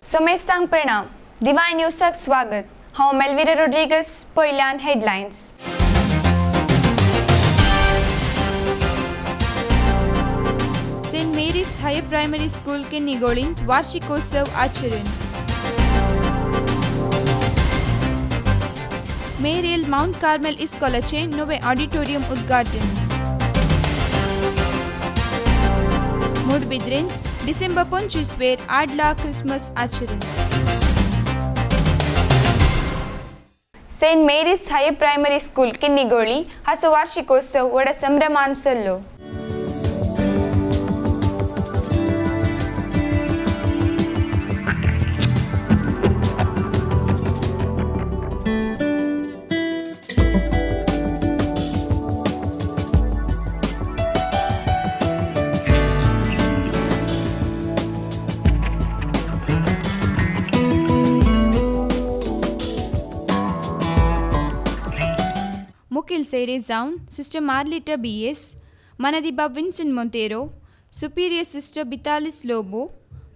समेस्तांक प्रणाम. दिवाय न्यूजाक स्वागत. हांव मेलविरा रोड्रिगस. पयल्यान headlines. Saint Mary's higher primary school किन्नीगोळींत वार्षिकोत्सव आचरण. मेरेल माउंट कार्मेल इस्कॉलाचें नवें ऑडिटोरियम उद्घाटन. मुडबिद्रेंत डिसेंबर 25 वेर 8 लाख क्रिसमस आचरण. Saint Mary's higher primary school Kinnigoli हाचो वार्षिकोत्सव व्हडा संभ्रमान चल्लो. मुखेल सैरे जावन सिस्टर मार्लिटा बी एस, मानादिबा विन्संट मोंतेरो, सुपिरियर सिस्टर बितालिस लोबो,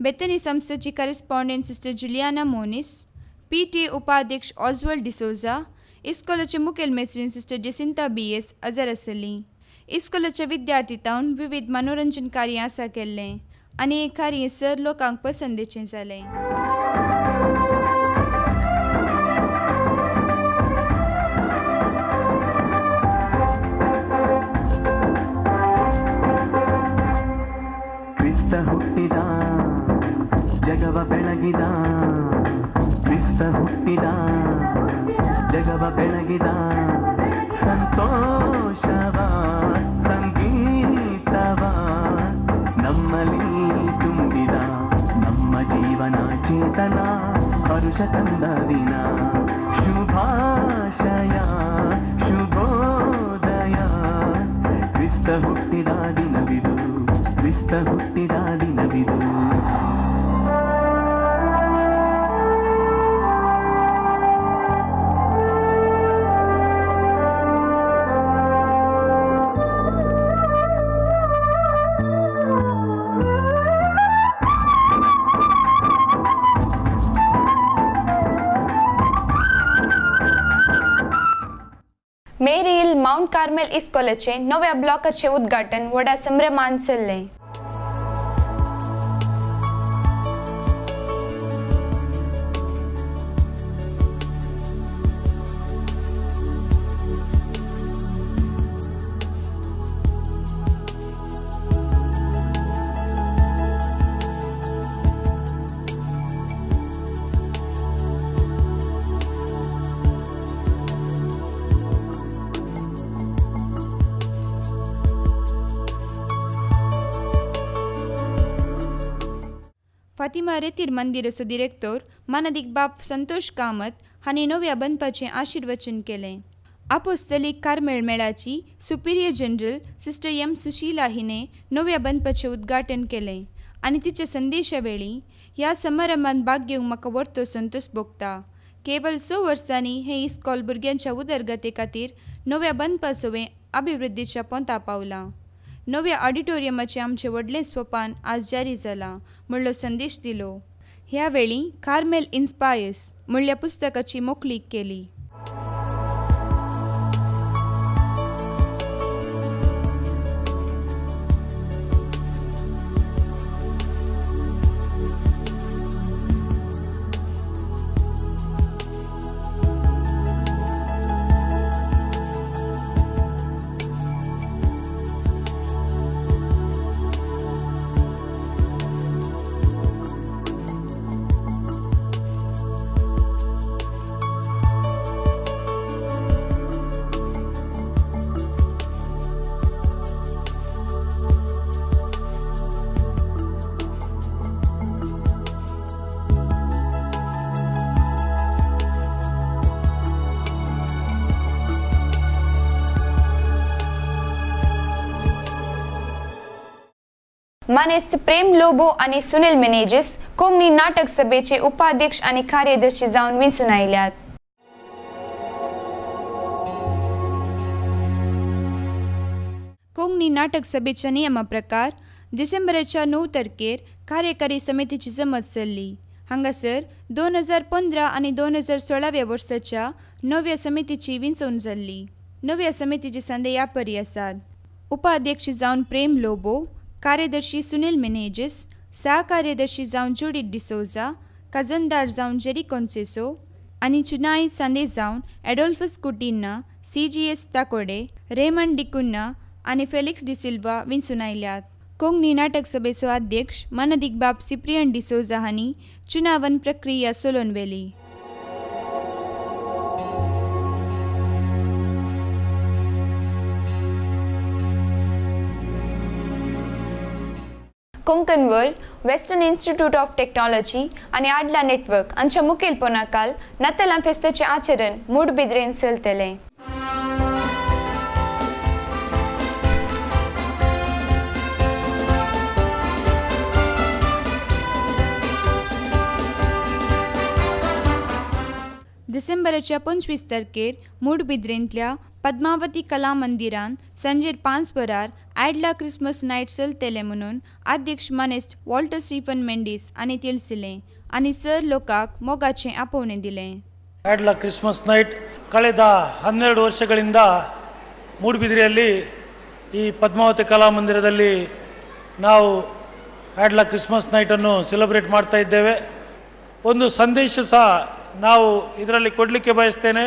बेतनी संस्थेची correspondent sister Juliana Monis, P T उपाध्यक्ष ऑजवल्ड डिसोजा, इस्कोलाचे मुखेल मेस्त्रीन सिस्टर जेसिंता बी एस हजर आसली. इस्कोलाच्या विद्यार्थी तावन विविध मनोरंजन कार्य आसा केल्लें आनी हें कार्य सर लोकांक पसंदेचें जालें. ಕ್ರಿಸ್ತ ಹುಟ್ಟಿದ, ಜಗವ ಬೆಳಗಿದ. ಕ್ರಿಸ್ತ ಹುಟ್ಟಿದ, ಜಗವ ಬೆಳಗಿದ. ಸಂತೋಷವ ಸಂಗೀತವ ನಮ್ಮಲ್ಲಿ ತುಂಬಿದ. ನಮ್ಮ ಜೀವನ ಚೇತನ ಹರುಷ ತಂದ ದಿನ. ಶುಭಾಶಯ, ಶುಭೋದಯ. ಕ್ರಿಸ್ತ ಹುಟ್ಟಿದ ದಿನವಿದು, ಕ್ರಿಸ್ತ ಹುಟ್ಟಿದ ದಿನವಿದು. मेरील माउंट कार्मेल इस्कॉलाचे नव्या ब्लॉकाचे उद्घाटन व्हडा संभ्रमान चल्लें. फातिमा रेतीर मंदिराचो डिरेक्टोर मानादीक बाब संतोष कामत हांणी नव्या बांदपाचें आशिर्वचन केलें. आपोस्तलीक कार्मेळ मेळाची superior general sister M Sushila हिणे नव्या बांदपाचें उद्घाटन केलें आनी तिच्या संदेशा वेळी, ह्या समारंभात भाग घेवंक म्हाका वर्तो संतोष भोगता. केवल 6 वर्सांनी हें इस्कॉल भुरग्यांच्या उदरगते खातीर नव्या बांदपा सवें अभिवृद्धीच्या पोंता पावलां. नव्या ऑडिटोरियमाचें आमचें व्हडलें स्वपान आज जारी जालां म्हणलो संदेश दिलो. ह्या वेळी कार्मेल इन्स्पायर्स म्हणल्या पुस्तकाची मोकळीक केली. मानेस्त प्रेम लोबो आनी सुनील मिनेजीस कोंकणी नाटक सभेचे उपाध्यक्ष आनी कार्यदर्शी जावन वेंचून आयल्यात. कोंकणी नाटक सभेच्या नियमा प्रकार डिसेंबराच्या 9 तारखेर कार्यकारी समितीची जमत चल्ली. हांगासर 2015 आनी 2016व्या वर्साच्या नव्या समितीची विंचवण जाल्ली. नव्या समितीचे संदे ह्या परी आसात. उपाध्यक्ष जावन प्रेम लोबो, कार्यदर्शी सुनील मिनेजीस, सहकार्यदर्शी जावन जुडीत डिसोजा, खजनदार जावन जेरी कोन्सेसो आनी चुनाई सांदे जावन Adolphus Coutinho, CGS Takode, Raymond D'Cunha आनी फेलिक्स डिसिल्वा विंचून आयल्यात. कोंकणी नाटक सभेचो अध्यक्ष मानादीक बाब सिप्रियन डिसोजा हांणी चुनावन प्रक्रिया चलोवन व्हेली. Konkan world, western institute of technology आनी आडला नेटवर्क हांच्या मुखेलपणाखाल नातालां फेस्ताचें आचरण मूडबिद्रेन चलतलें. डिसेंबराच्या 25 तारखेर मूडबिद्रेंतल्या पद्मावती कला मंदिरान सांजेर 5 वरार आडला क्रिसमस नायट चलतलें म्हणून अध्यक्ष मानेस्त वॉल्टर स्टीफन मेंडीस हांणी तिळसिलें आनी सर लोकांक मोगाचें आपोवणें दिलें. ಆಡ್ಲ ಕ್ರಿಸ್ಮಸ್ ನೈಟ್ ಕಳೆದ 12 ವರ್ಷಗಳಿಂದ ಮೂಡುಬಿದಿರೆಯಲ್ಲಿ ಈ ಪದ್ಮಾವತಿ ಕಲಾಮಂದಿರದಲ್ಲಿ ನಾವು ಆಡ್ಲ ಕ್ರಿಸ್ಮಸ್ ನೈಟನ್ನು ಸೆಲೆಬ್ರೇಟ್ ಮಾಡ್ತಾ ಇದ್ದೇವೆ. ಒಂದು ಸಂದೇಶ ಸಹ ನಾವು ಇದರಲ್ಲಿ ಕೊಡಲಿಕ್ಕೆ ಬಯಸ್ತೇನೆ.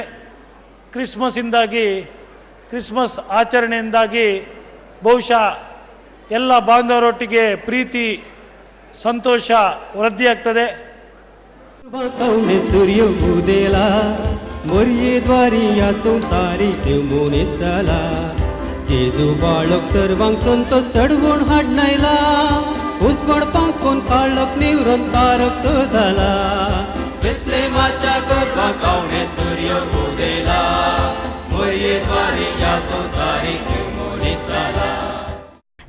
ಕ್ರಿಸ್ಮಸ್ಸಿಂದಾಗಿ, ಕ್ರಿಸ್ಮಸ್ ಆಚರಣೆಯಿಂದಾಗಿ ಬಹುಶಃ ಎಲ್ಲ ಬಾಂಧವರೊಟ್ಟಿಗೆ ಪ್ರೀತಿ ಸಂತೋಷ ವೃದ್ಧಿಯಾಗ್ತದೆ. सूर्य उदेला मोरये द्वारी या संवसारी देव मनीस जाला. जेजू बाळक सर्वांक संतोष चडवण हाडनायला, उजवड पांकोन काळक निवृत्त तारक तो जाला. बेथलेमाच्या गर्भाक पावणे सूर्य उदेला मोरये द्वारी या संवसारी देव मनीस जाला.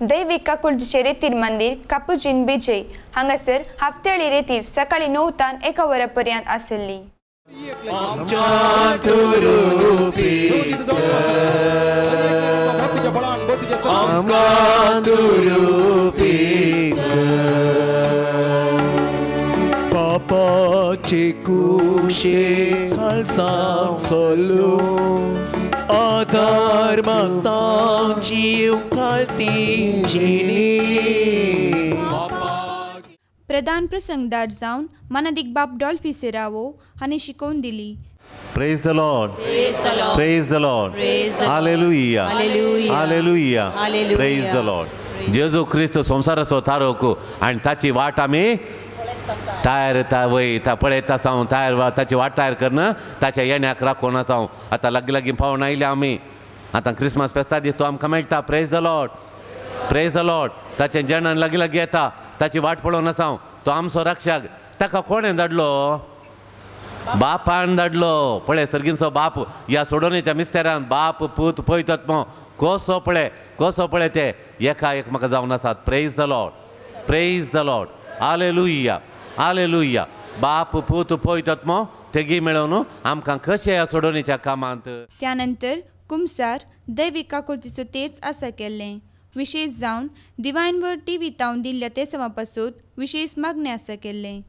दैविक काकुळजीचे रेतीर मंदिर कापुजीन बिजय हांगासर हाफ्त्याळी रेतीर सकाळी 9 तान 1 वरा पर्यंत आसली. पापाचे कुशे खालसांव सोलू अधर्मतांची खालती जिणी. प्रधान प्रसंगदार जावन मानादीक बाब डॉल्फी सेरावो हांणी शिकोवन दिली. Praise the Lord. Praise the Lord. Hallelujah. Hallelujah. Hallelujah. Hallelujah. Praise the Lord. जेजू क्रिस्त संवसाराचो तारोक आनी ताची वाट आमी तयार वय पळयत आसा हांव, तयार ताची वाट तयार करना ताच्या येण्याक राखून आसा हांव. आतां लागीं लागीं पावून आयल्या आमी. आतां क्रिसमस फेस्ता दीस तो आमकां मेळटा. Praise the Lord. Praise the Lord. ताचें जेणन लागीं लागीं येता, ताची वाट पळोवन आसा हांव. तो आमचो रक्षक. ताका कोणें धाडलो? बापान धाडलो. पळय सर्गींचो बाप ह्या सोडोवणेच्या मिस्तेरान बाप पूत पळयतात मो कसो पळय, कसो पळय ते एका एकमेका जावन आसात. Praise the Lord. Praise the Lord. Hallelujah. Hallelujah. बाप पूत पळयतात मो तेगी मेळोवन आमकां कशें ह्या सोडोवणेच्या कामांत. त्यानंतर कुमसार दैवीक काकुळतीचो तेच आसा केल्लें. विशेश जावन डिवायन वर्ड टीव्ही तावन दिल्ल्या तेसवा पासून विशेश मागणें आसा केल्लें.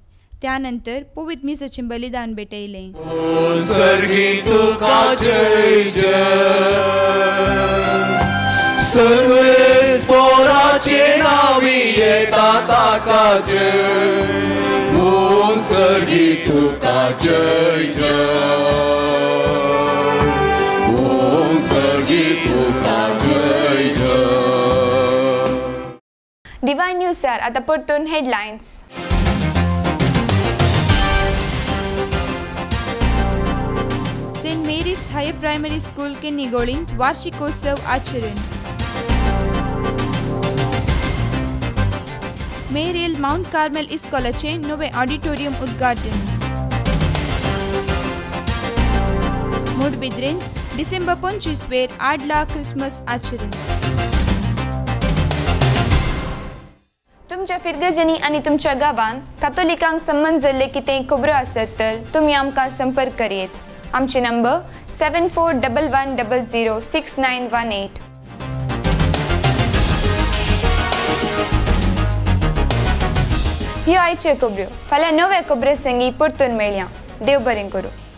त्यानंतर पवित्र मिसाचें बलिदान भेटयलें. सर्गी तुका जय जय, सर्वेस पोराचे नावी येता ताका जय, ओम सर्गी तुका जय जय, ओम सर्गी तुका जय जय. डिवायन न्यूजार आता परतून headlines. Saint Mary's higher primary school किन्नीगोळींत वार्षिकोत्सव आचरण. मेरेल माउंट कार्मेल इस्कॉलाचें नवें ऑडिटोरियम उद्घाटन. मूडबिद्रेंत डिसेंबर 25 वेर आडला क्रिसमस आचरण. तुमच्या फिरगजनी आनी तुमच्या गांवांत कातोलिकांक संबंद जाल्ले कितेंय खबरो आसत तर तुमी आमकां संपर्क करयेत. आमचे नंबर 7411006918. ह्यो आयच्यो खबऱ्यो. फाल्यां नव्या खबरे संगी परतून मेळया. देव बरें करूं.